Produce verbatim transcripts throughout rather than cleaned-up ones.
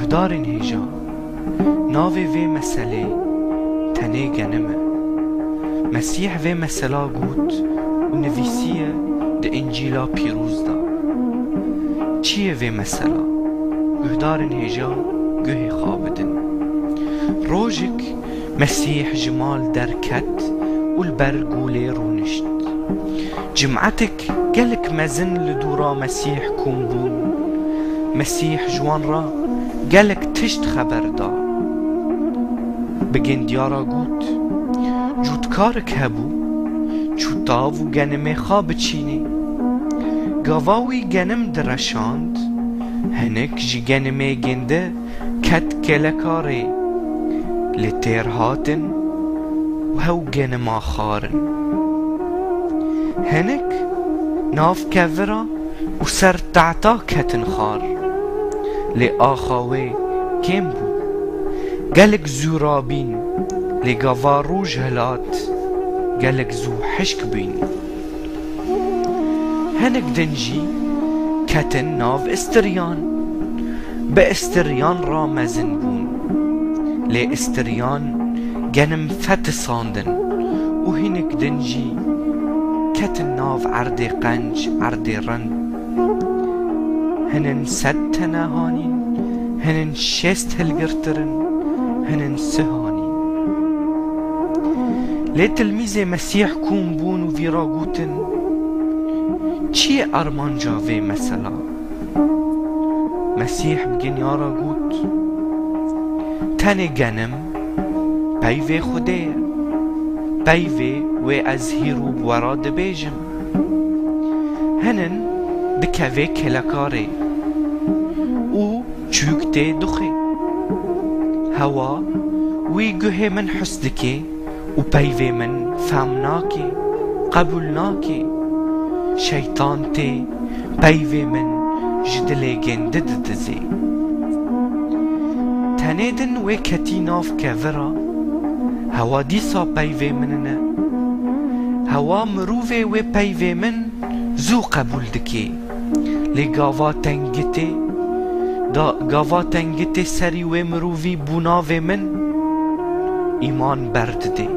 Guhdarên hêja, navê vê meselê tenê genim e. Mesîh vê mesela got û nivîsiye di Încîla Pîroz de. Çi ye vê mesela? Guhdarên hêja guhê xwe bidin. Rojek Mesîh ji mal derket û li ber golê rûnişt. Cimatek gelek mezin li dora Mesîh kom bûn. Mesîh ji wan re gelek tişt xeber da. Bi gendiya re got, Cotkarek hebû, çû tav û genimê xwe biçînê. Gava wî genim direşand, hinek ji genimê gende ket kelekarê, lê têr hatin û hew genima xwarin. Hinek nav kevira û ser tahta ketin xwar, lê axa wê kêm bû. Gelek zû rabîn, lê gava roj hilat, gelek zû hişk bîn. Hinek din jî ketin nav istiriyan. Bi istiriyan re mezin bûn. Lê istiriyan genim fetisandin û hinek din jî ketin nav erdê qenc, erdê rind. Hinin sed tene hanîn, hinin şêst hilgirtirin, hinin sih hanîn. Lê tilmîzê Mesîh kom bûn û vî re gotin, Çi ye armanca vê mesela? Mesîh bi giniya re got, Tenê genim peyvê Xwedê ye, peyvê wê ez hîro bi we re dibêjim. Hinin dikeve kelekarê û çûk tê dixê. Hewa wî guhê min his dike û peyvê min fehm nake, qebûl nake. Şeytan tê peyvê min ji dilê gêndi didizê. Tenê din wê ketî nav kevira, hewa dîsa peyvê min e. Hewa mirovê wê peyvê min zû qebûl dike. Lê gava tengitê, da, gava tengitê serî wê mirovî bû navê min, îman berdidê.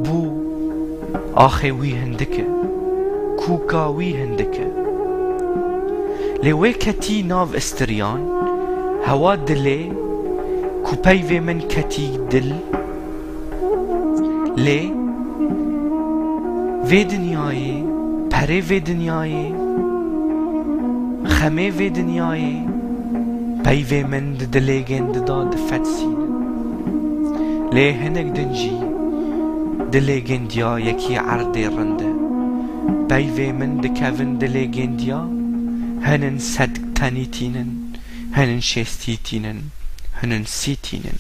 Bû axê wî hindik e, kûka wî hindik e. Lê wê ketî nav istiriyan, hewa dilê ku peyvê min ketî dil, Lê vê dinyayê, perê vê dinyayê, xemê vê dinyayê, peyvê min di dilê gêndi de difetisînin. Lê hinek din jî dilê gêndiya yekî erdê rind e. Peyvê min dikevin dilê gêndiya, hinin sed tenî tînin, hinin şêstî tînin, hinin sî tînin.